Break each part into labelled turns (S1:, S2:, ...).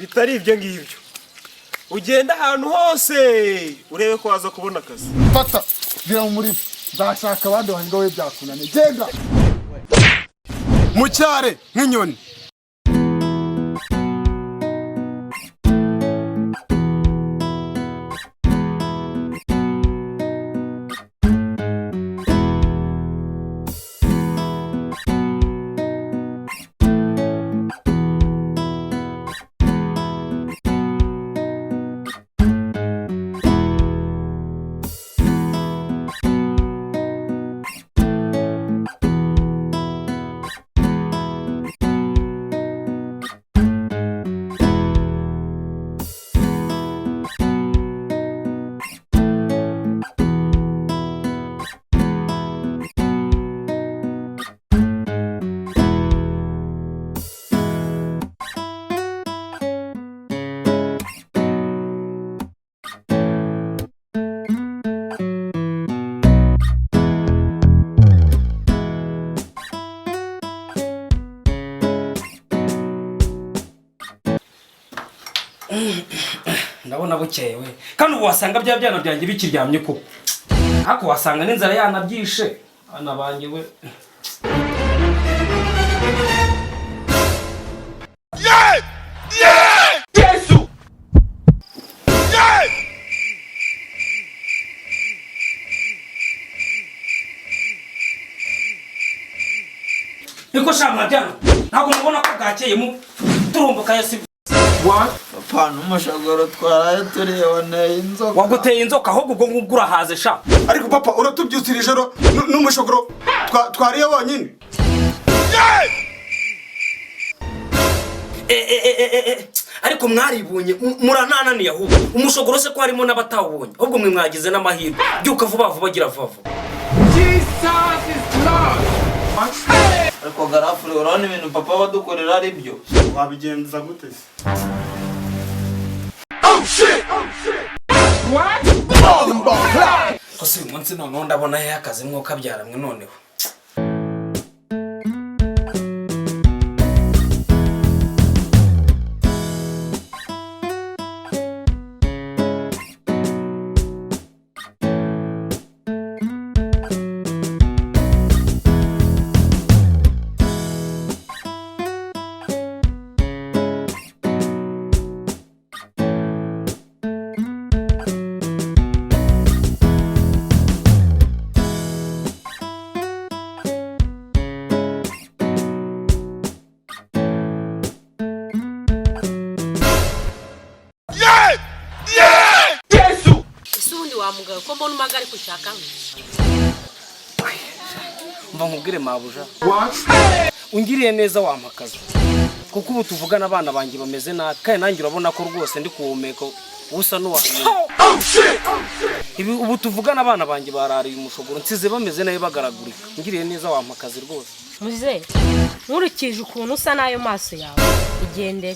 S1: Bitari ibyo ngibyo, ugenda ahantu hose urebe ko waza kubona akazi.
S2: Fata bira mu murima, nzashaka abandi bahinga, we byakunaniye, genda.
S3: Mu cyare nk'inyoni.
S4: Ndabona bukeye we, kandi ubu wasanga bya byana byanjye bikiryamye koko, ariko wasanga n'inzara yanabyishe abana banjye we. Niko sha mwabyana, ntabwo mubona ko bwakeye mu turumbuka yasi?
S5: Papa, n'umushogoro twaraye turiboneye inzoka.
S4: Waguteye inzoka ahubwo, ubwo ngubwo urahaze sha.
S3: Ariko papa, uratubyutira ijoro n'umushogoro twariye wonyine.
S4: E, e, e, e, e. Ariko mwaribonye, muranananiye ahubwo. Umushogoro se ko harimo n'abatawubonye? Ahubwo mwe mwagize n'amahirwe. Byuka vuba vuba, gira vuba vuba.
S5: Ariko garafure, urabona ibintu papa badukorera ari byo?
S1: Wabigenza gute se?
S4: Kose uyu munsi noneho ndabona hehe akazi mwuka byaramwe noneho?
S6: Ese ubundi wa mugabo, ko mbona umaga ari gushaka?
S4: Mva nkubwire mabuja, ungiriye neza wampa akazi, kuko ubu tuvugana abana banjye bameze nabi, kandi nanjye urabona ko rwose ndi kuwuhumeka usa n'uwanyuma. Ibi ubu tuvugana abana banjye barariye umushogoro, nsize bameze nabi bagaragurika. Ungiriye neza wampa akazi rwose.
S6: Muze, nkurikije ukuntu usa n'ayo maso yawe, igendere,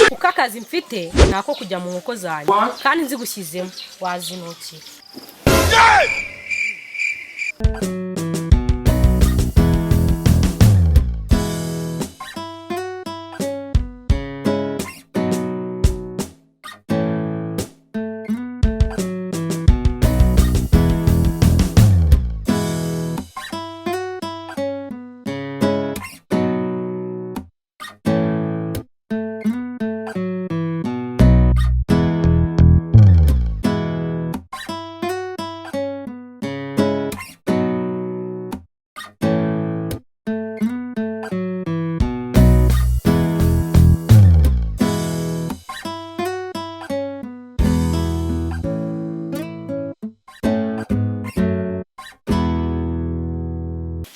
S6: kuko akazi mfite ni ako kujya mu nkoko zanjye, kandi nzigushyizemo wazinukira.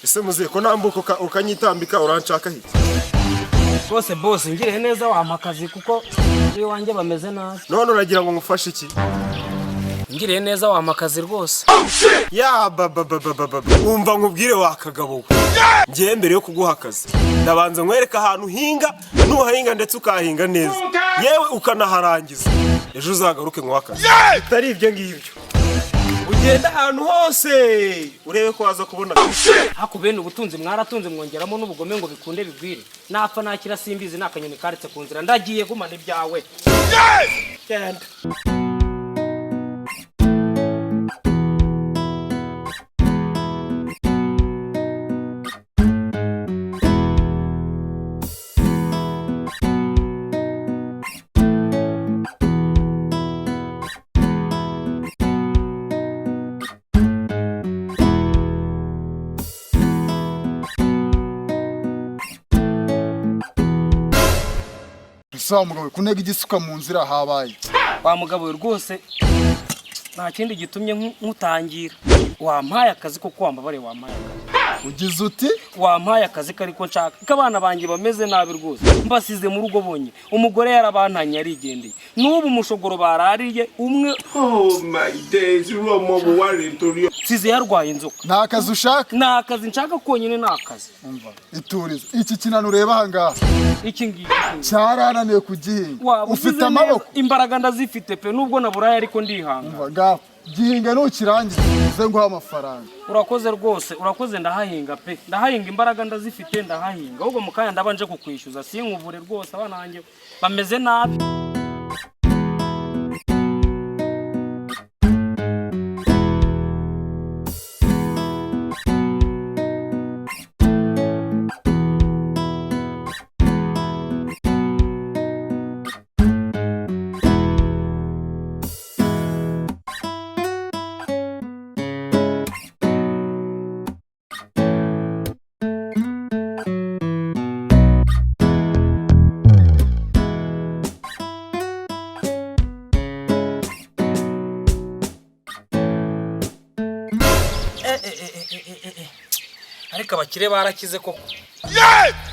S1: Ese muzehe, ko nambuka ukanyitambika, uranshaka iki?
S4: Rwose bose, ngiriye neza wampa akazi, kuko iwanjye bameze nabi.
S1: None uragira ngo ngufashe iki?
S4: Ngiriye neza wampa akazi rwose.
S1: Ya babababababa, umva nkubwire wa kagabo we, ngewe mbere yo kuguha akazi ndabanza nkwereka ahantu uhinga. Nuhahinga ndetse ukahahinga neza, yewe ukanaharangiza, ejo uzagaruke nguhe akazi. Bitari ibyo ngibyo. Ugenda ahantu hose urebe ko waza kubona.
S4: Hako bene ubutunzi mwaratunze, mwongeramo n'ubugome ngo bikunde bigwire. Napfa nakira simbizi, ni akanyoni karetse ku nzira. Ndagiye, gumana ibyawe.
S1: Genda.
S2: Ese wa mugabo we, kunega igisuka mu nzira habaye?
S4: Wa mugabo we, rwose nta kindi gitumye nkutangira. Wampaye akazi koko? Wambabariye, wampaye akazi?
S2: Ugize uti?
S4: Wampaye akazi kariko nshaka ko abana banjye bameze nabi rwose, mbasize mu rugo bonyine. Umugore yarabantanye, yarigendeye. N'ubu umushogoro barariye umwe.
S1: Oh my days, irú ọmọ wo wá rèé nítorí.
S4: Nsize yarwaye inzoka.
S2: Nta kazi ushaka?
S4: Ni akazi nshaka konyine, ni akazi.
S2: Umva, iturize. Iki kinani ureba aha ngaha,
S4: Iki ngiki?
S2: cyarananiye kugihinga.
S4: Waba
S2: Ufite
S4: ugize neza.
S2: amaboko?
S4: Imbaraga ndazifite pe, nubwo naburaye ariko ndihanga.
S2: Umva, ngaho gihinga, nukirangiza uze nguhe amafaranga.
S4: Urakoze rwose, urakoze. Ndahahinga pe, ndahahinga, imbaraga ndazifite, ndahahinga. Ahubwo mu kanya ndaba nje kukwishyuza, sinkubure rwose, abana banjye bameze nabi. Ariko abakire barakize koko.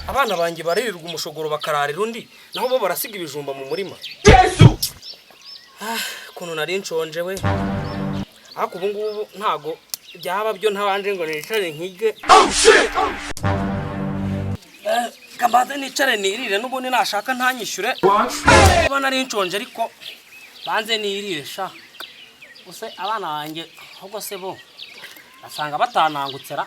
S4: Abana banjye baririrwa umushogoro bakararira undi, naho bo barasiga ibijumba mu murima. Ah, ukuntu nari nshonje we! Ariko ubu ngubu ntago byaba byo ntabanje ngo nicare nkige. Kambaze nicare nirire, n'ubundi nashaka ntanyishyure. Kuba nari nshonje, ariko banze nirire sha. Use abana banjye ahubwo se bo basanga batanangutse ra?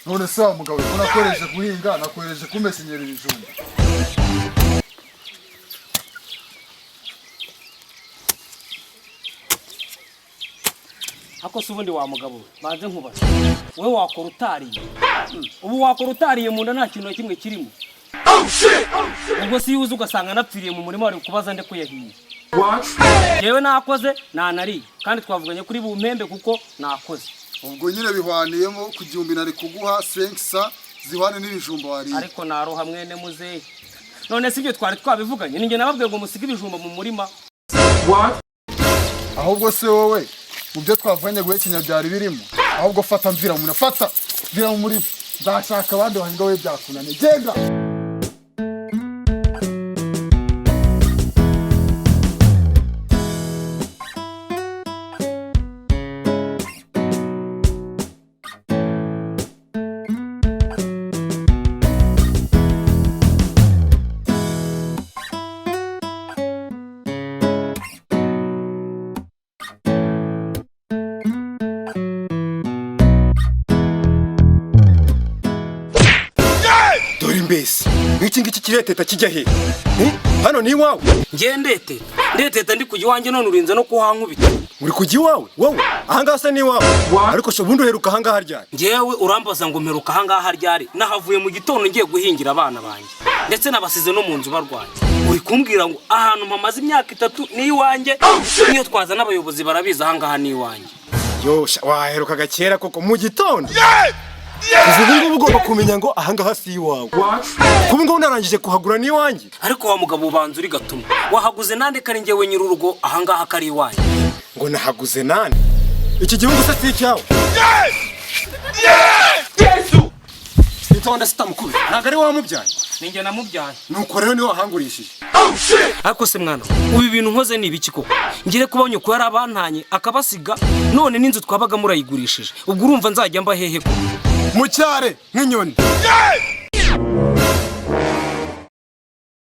S2: None se wa mugabo we, ko nakohereje guhinga, nakohereje kumesenyera ibijumba?
S4: Ako se ubundi wa mugabo we, banze nkubaze, wowe wakora utariye? Ubu wakora utariye, mu nda nta kintu na kimwe kirimo? Ubwo si yuze ugasanga napfiriye mu murima, wari kubaza nde ko yahiye? Yewe, nakoze nanariye, kandi twavuganye kuri bumpembe kuko nakoze.
S2: Ubwo nyine bihwaniyemo ku 1000 nari kuguha 500 zihwane n'ibijumba wariye.
S4: Ariko naroha mwene muzehe. None si ibyo twari twabivuganye? Ninjye nababwiye ngo musige ibijumba mu murima.
S2: Ahubwo se wowe, mu byo twavuganye guhekenya byari birimo? Ahubwo fata, mvira mu murima, fata, mvira mu murima. Nzashaka abandi bahinga, wowe byakunaniye. Genda.
S3: Dore mbese nk'iki ngiki kireteta kijya he? Eh? Hano ni iwawe?
S4: Njye ndeteta, ndeteta ndi kujya iwanjye, none urinze no kuhankubita.
S3: Uri kujya iwawe wowe? Ahangaha se ni iwawe? Ariko se ubundi uheruka ahangaha ryari?
S4: Njyewe urambaza ngo mperuka ahangaha ryari? Nahavuye mu gitondo ngiye guhingira abana banjye, ndetse nabasize no mu nzu barwaye. Uri kumbwira ngo ahantu mpamaze imyaka 3 ni iwanjye? Niyo twaza n'abayobozi barabizi, ahangaha ni iwanjye.
S3: Yosha, waherukaga kera koko mu gitondo. Kuva ubu ngubu ugomba kumenya ngo ahangaha si iwawe. Kuba ngubu narangije kuhagura, ni iwanjye.
S4: Ariko wa mugabo, ubanza uri gatuma wahaguze nande, kari njyewe nyir'urugo, ahangaha kari iwanjye?
S3: Ngo nahaguze nande? Iki gihugu se si icyawe? Itonde sitamukuru, ntabwo ari wowe wamubyaye.
S4: Ninjye namubyaye.
S3: Nuko rero niwe wahangurishije.
S4: Ariko se mwana, ubu ibintu nkoze ni ibiki koko? Ngire kuba nyoko yarabantanye akabasiga, none n'inzu twabaga murayigurishije, ubwo urumva nzajya mba hehe ko?
S3: Mu cyare nk'inyoni.